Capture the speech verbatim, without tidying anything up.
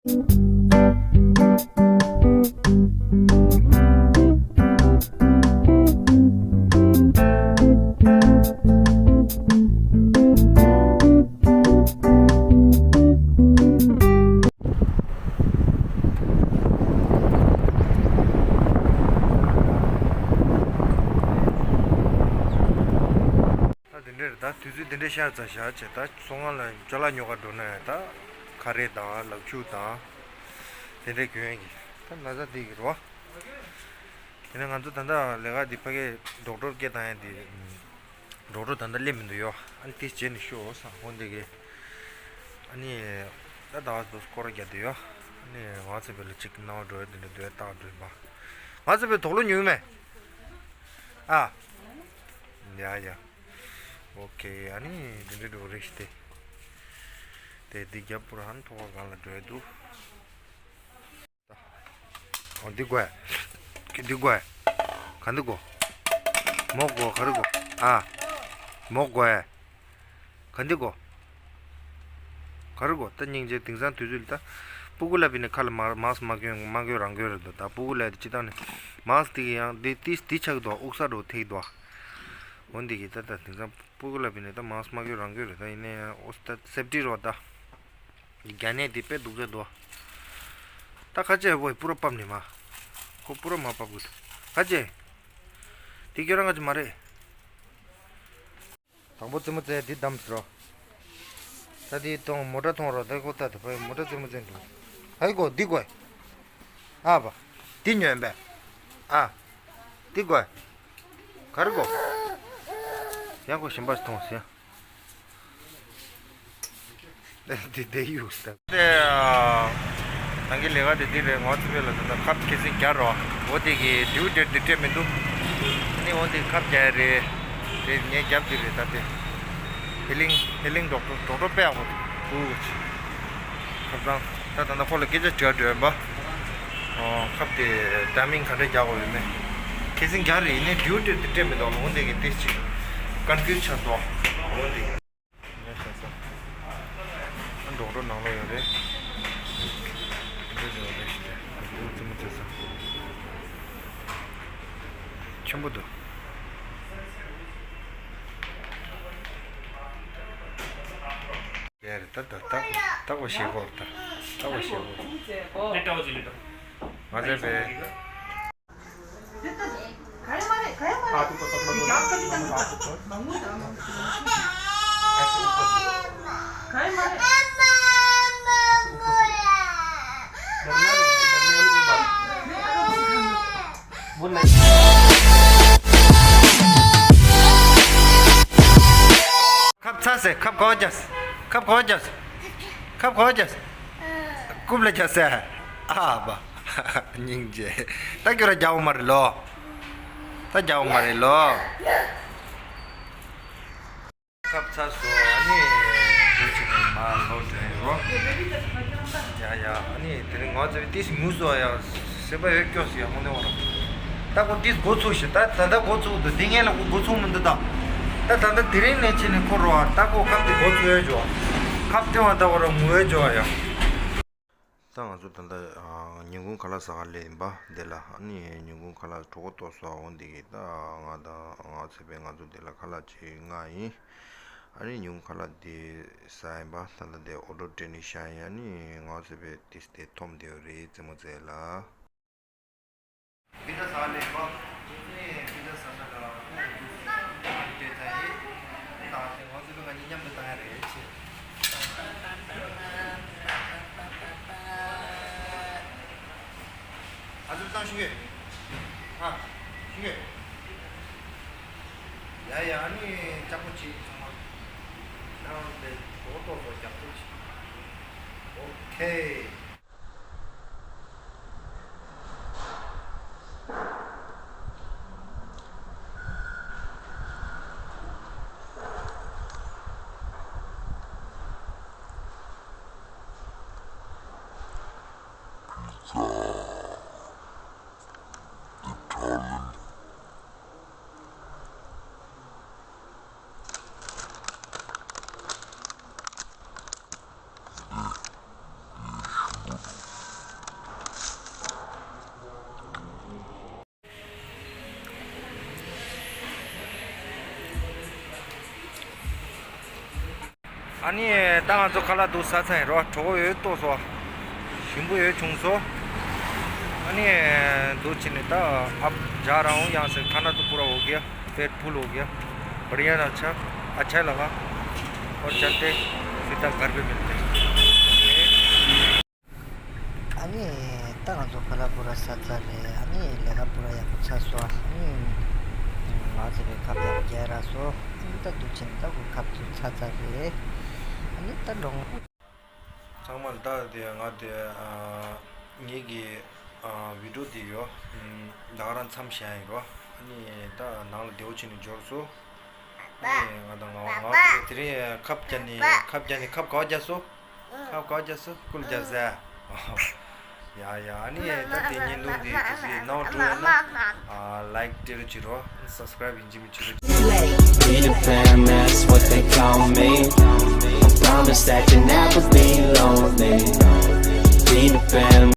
ད་དེ་འདྲས་རེད། ད་དུས་ཚོད་དེ་འདྲས་ཤར་ཚར་བཞག་བྱས། ད་སོ་ང་ལ་ཅ་ལག་ཉོ་ག་འགྲོ་ན་ཡང་ད་ཁ་རས་དང་ལག་ཕྱུགས་དང་དེ་འདྲས་གྱོན་གི། ད་ན་ཚ་དེ་གི་རེད་བ། དེ་ནས་ང་ཚོ་ད་ལྟ་ལས་ཀ་འདི་ཕ་གི་ཌོག་ཊར་སྐད་བཏང་ཡ་འདི། ཌོག་ཊར་ད་ལྟ་སླེབས་མི་འདུག་ཡོ། ཨ་ནི་ཏིས་བྱས་ནས་ཤོག་ས་འོ་འདི་གི། ཨ་ནི་ད་ཟླ་བ་དུ་སྐོར་རྒྱག་འདུག་ཡོ། ཨ་ནི་ང་ཚོ་བེ་ལ་ཅིག་ནང་འགྲོ་ཡ་འདི་འདྲ་འདུག་ཡ་ཏག་འགྲོ་ཡ་མ། ང་ཚོ་བེ་དོག་ལོ་ཉུང་མེད། ཨ། ཡ་ཡ། ཨོ་ཁེ། ཨ་ནི་འདི་འདྲ་འགྲོ་རེ་ཤི་ཏེ། དེ་འདི་རྒྱབ་པུ་ར་ཧན་ཐོག་ག་ལ་འགྲོ་ཡ་འདུག་ཨོ་འདི་དགོས། འདི་དགོས། ག་འདི་དགོས། མོག་དགོས། ག་རེ་དགོས། ཨ། མོག་དགོས། ག་འདི་དགོས། ག་རེ་དགོས། ད་སྙིང་རྗེ། དེང་སང་དུས་ཚོད་ལ་ད་སྤུ་གུ་ལ་བི་ནས་ཁ་ལ་མ་མཱསི་མ་གྱོན་མ་གྱོན་རང་གྱོན་རེད་འདུག་ད་སྤུ་གུ་ལ་སྤྱི་བཏང་ནས་མཱསི་དེ་གི་ཡང་འདི་ཏིས་འདི་ཆགས་འདུག་དབུགས་ས་འགྲོ་ཐེག་འདུག་འོ་འདི་གི་ད་ད་དེང་སང་སྤུ་གུ་ལ་བི་ནས་ད་མཱསི་མ་གྱོན་རང་གྱོན་རེད། ད་ཡིན་ནའི་ཨོ་ད་སེབ་ཊི་རོ་ད། རྒྱ་ནད་དེ་དཔེ་སྡུག་ཅག་འདུག་ད་ཁ་ཆེ་བོས་པུ་ར་ཕབ་ནི་མ། ཁོ་པུ་ར་མ་ཕབ་གི་འདུག་ཁ་ཆེ། དེ་ཁྱོད་རང་ཁ་ཆེ་མ་རེད། དང་པོ་རྩེད་མོ་རྩེ་འདི་བདམས་ཟེར་རོ། ད་དེ་གཏོང་མོ་ཊ་གཏོང་རོ། ད་ཁོ་ད་དེ་བས་མོ་ཊ་རྩེད་མོ་རྩེ་འགྲོ། ཧའི་གོ་འདི་གོ་ཨ་བ། འདི་ཉོན་པས། ཨ། འདི་གོ་ག་རེ་གོ་ཡང་ཁོ་ཞིམ་པ་ཞིག་མཐོང་ཟེར། འདི་དེ་ཡུག་ས། དེ་ནང་གི་ལས་ཀ་དེ་འདི་རེད། ང་ཚོ་བོད་ལ་ད་ལྟ་ཁབ་ཁེ་སིང་རྒྱག་རོགས། འོ་དེ་གི་ཌིའུ་ཌེཊ་དེ་སྤྲད་མི་འདུག་ཨ་ནི་འོ་དེ་ཁབ་རྒྱག་ཡ་རེད། དེ་ངས་རྒྱབ་དེ་རེད། ད་དེ་ཧི་ལིང་ཧི་ལིང་ཌོག་ཊར་ཌོག་ཊར་དཔེ་ཡག་པོ་འདུག་ཁབ་ཚང་། ད་ད་ལྟ་ཁོ་ལ་སྐད་ཆ་དྲིས་དྲིས་པ། ཨོ་ཁབ་དེ་ཊའི་མིང་ག་འདྲ་རྒྱག་དགོས་ཡོད་མེད། ཁེ་སིང་རྒྱག་རེད། ཡིན་ནའི་ཌིའུ་ཌེཊ་དེ་སྤྲད་མི་འདུག་འོ་དེ་གི་དེ་ཅིག་ཀོན་ཕིའུ་སི་ཆགས་འདུག་འོ་དེ། ཉལ་ཤག་ས། ཨ་ཌོག་ཊར་ནང་ལོགས་ཡོད་རེད། འདི་ལ་ཡོད་རེད་ཞེས་ཏེ་ཨ་ཁུ་རྩེད་མོ་རྩེ་ས། ཆེན་པོ་འདུག་ཡ་རེད། ད་ད་ད་ད་གོ་ཞེ་གོ་ད་ད་གོ་ཞེ་གོ་ང་ཚོའི་བེ། ཁབ་ཚ་སེ། ཁབ་གོ་རྒྱག་ཁབ་གོ་རྒྱག་ཁབ་གོ་རྒྱག་རྐུབ་ལ་རྒྱག་སེ། ཨ་བ། སྙིང་རྗེ། ད་ཁྱོད་ར་རྒྱག་འོ་མ་རེད་ལོ། ད་རྒྱག་འོ་མ་རེད་ལོ། ཁབ་ཚ་སོ། ཨ་ནི་དེ་ཕྱི་ནས་མར་ལོག་འགྲོ་ཡིན་རོ། ཡ་ཡ། ཨ་ནི་དེ་རིང་ང་ཚོས་ཏིས་ངུ་སོ་ཡ། སེམས་པ་ཡོད་སྐྱོ་སོ་ཡ་དངོས་གནས་བ་ར། ད་ཁོ་ཏིས་འགོ་ཚུགས་ཤི། ད་ད་ལྟ་འགོ་ཚུགས་འདུག་འདི་ངས་ལ་ཁོ་འགོ་ཚུགས་མི་འདུག་ད་ད་ད་ལྟ་དེ་རིང་ནས་ཕྱིན་ནས་ཁོ་རོ་ཨ། ད་ཁོ་ཁབ་དེ་འགོ་ཚུགས་ཡོད་ཇོ། ཁབ་དེ་བ་ད་བ་ར་ངུ་ཡོད་ཇོ་ཡ། ད་ང་ཚོ་ད་ལྟ་ཨ་ཉིན་གུང་ཁ་ལག་ཟ་ག་སླེབས་ཡིན་པ་འདི་ལ། ཨ་ནི་ཉིན་གུང་ཁ་ལག་གྲོད་ཁོག་ལྟོགས་སོང་། འོ་འདི་གི་ད་ང་དང་ང་ཚེ་པས་ང་ཚོ་འདི་ལ་ཁ་ལག་ཅིག་མངགས་ཡིན། ཨ་ནི་ཉིན་གུང་ཁ་ལག་འདི་ཟ་ཡིན་པ། ད་ལྟ་འདི་ཨོ་ཌར་སྤྲད་ནས་བཞག་ཡིན། ཨ་ནི་ང་ཚེ་པས་ཏིས་དེ་འཐོམ་བསྡད་ཡོད་རེད་རྩེད་མོ་རྩེ་ལ། པི་ཛ་ཟ་ལེ་བ། ཨ་ནི་པི་ཛ་ཟ་ས་ལ་ཨ་ནི་ཏིས་སྤྲད་ཚར་ཡིན། ད་ཨ་ནི་ང་ཚེ་པས་ང་གཉིས་མཉམ་དུ་བཏང་ཡ་རེད་ཅེས། ཨ་ཚུར་བཏང་ཤིག་གེ་ཨ། ཤིག་གེ་ཡ་ཡ། ཨ་ནི་ལྕགས་པོ་གཅིག་ཚང་མ། ནང་དེ་གོ་ཏོག་ཏོག་རྒྱབ་ཏོག་གཅིག་ཨོ་ཁེ། ཨ་ནི་ད་ང་ཚོ་ཁ་ལག་འདུག་ཟ་ཚར་ཡིན་རོ། གྲོད་ཁོག་ཡོད་ཏོག་སོ། ཞིམ་པོ་ཡོད་བྱུང་སོ། ཨ་ནི་འདུག་ཕྱིན་ནས་ད་ཨབ་ཇ་ར་ཧུང་ཡང་སེ་ཁ་ན་དུ་པུ་ར་ཧོ་གི་ཡ། པེད་ཕུལ་ཧོ་གི་ཡ། བར་ཡ་ན་ཆ་ཨ་ཆ་ལ་ག་ཨོ་ཆ་ཏེ་སི་ཏ་གར་བེ་མིལ་ཏེ། ཨ་ནི་ད་ང་ཚོ་ཁ་ལག་པུ་ར་ཟ་ཚར་རེད། ཨ་ནི་ལས་ཀ་པུ་ར་ཡག་པོ་ཚར་སོང་། ཨ་ནི་ང་ཚོ་གི་ཁབ་ཡག་རྒྱག་ར་སོང་། ཨ་ནི་ད་འདུག་ཕྱིན་ད་གུ་ཁབ་ཚོ་ཚར་ཚར་རེད། ཨ་ནི་ད་ལོང་། ཚང་མ་ལ་ད་དེ་ང་དེ་ཨ་ངེད་ཀྱི་ཨ་བི་ཌིའོ་དེ་ཡོ། ཨམ་ད་ག་རང་མཚམས་བཞག་ཡིན་རོ། ཨ་ནི་ད་ནང་ལ་བདེ་བོ་བྱས་ནས་འབྱོར་སོང་། ཨ་ནི་ང་དང་ང་ང་དེ་དེ་རིང་ཁབ་རྒྱག་ནི་ཁབ་རྒྱག་ནི་ཁབ་ག་བ་རྒྱག་སོང་། ཁབ་ག་བ་རྒྱག་སོང་། ཀུ་ལ་རྒྱག་ཟེ། ཡ་ཡ། ཨ་ནི་ད་དེ་ཉིན་ལུགས་འདི་གལ་སྲིད་ནང་འགྲོ་ཡོད་ན་ཨ་ལའིཀ་སྤྲད་རོགས་བྱེད་རོགས། སབ་སི་ཀ་རའིབ་ཡིན་གཅིག་མིན་གཅིག་རོགས། Peter Pan, that's what they call me. I promise that you'll never be lonely. Peter Pan,